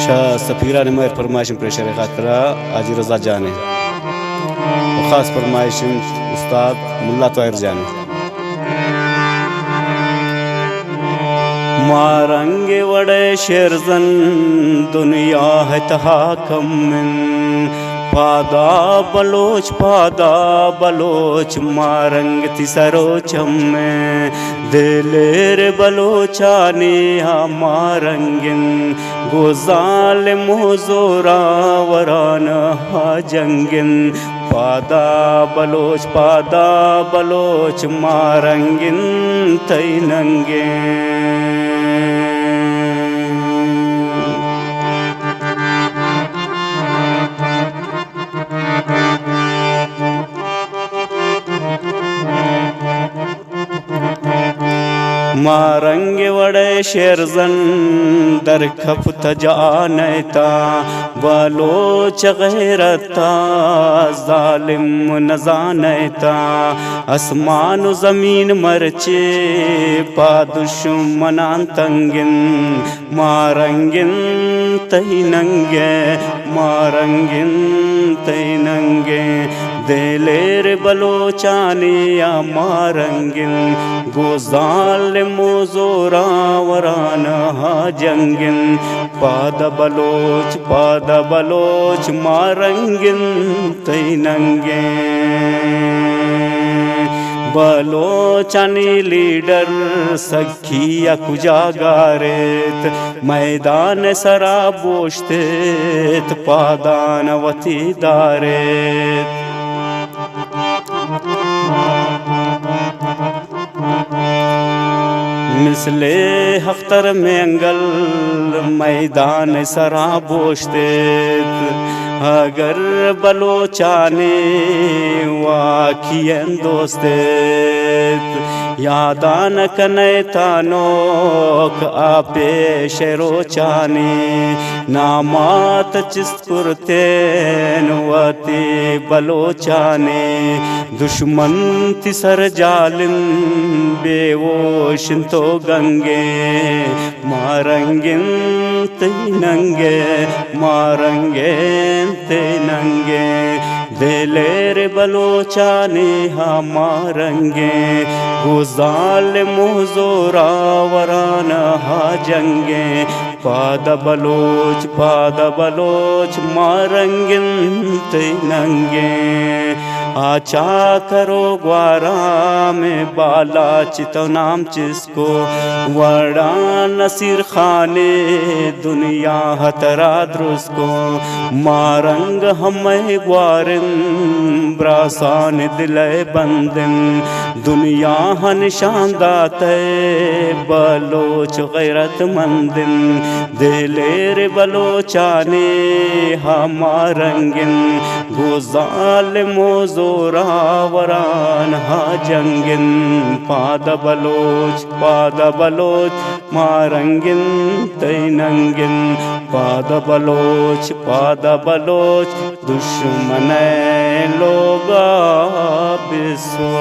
چہ سفیران مہر فرمائش پریشر خاطرہ حاجی رضا جان ءِ، و خاص فرمائش استاد ملا طاہر جان ءِ۔ ما رنگ وڑے شعر زن دنیا ءِ تہا کم انت۔ پادا بلوچ، پادا بلوچ، ما رنگ تی سر و چم ءِ۔ دلیر بلوچانی ہما رنگ انت، گو ظالم و زوراوران ہا جنگ انت۔ پادا بلوچ، پادا بلوچ، ما رنگ انت تئی ننگ انت۔ ما رنگ وڑے شعر زن در کپت جانیتا، بلوچ غیرتا ظالم نزانیتا۔ اسمان و زمین مرچے پا دشمنان تنگ انت، ما رنگ انت تئی ننگ ءِ، ما رنگ انت تئی ننگ ءِ۔ دلیر بلوچانی ہما رنگ انت، گو ظالم و زوراوران ہا جنگ انت۔ پادا بلوچ، پادا بلوچ، ما رنگ انت تئی ننگ ءِ۔ بلوچانی لیڈر سکھی ءَ کجا گاریت؟ میدان سرا بوشتیت، پادان وتی داریت۔ مثل اختر مینگل میدان سرا بوشتیت، اگر بلوچانی واکی دوستیت، یادان کنیت نوک آ پیش روچانی، نامات چست کرتین وتی بلوچانی۔ دشمن تی سر جالن بے ہوش انت و گنگیں، ما رنگ انت تئی ننگیں، ما رنگ انت تئی ننگیں۔ دلیر بلوچانی ہما رنگیں، گو ظالم و زوراوران ہا جنگیں۔ پاد بلوچ، پاد بلوچ، ما رنگ انت تئی ننگیں۔ آ چاکر و گوارام بالاچ تو نام چست کو، وڑا نصیر خانے دنیا ہترا درست کو۔ ما رنگ ہمے گوارن، براسان دل ءِ بندن، دنیا ءَ نشان داتئے بلوچ غیرت مندن۔ دلیر بلوچانی ہما رنگن، گو ظالم و زوراوران ہا جنگن۔ پاد بلوچ، پاد بلوچ، ما رنگن تئی ننگن۔ پاد بلوچ، پاد بلوچ، دشمن ءِ لوگا بسو۔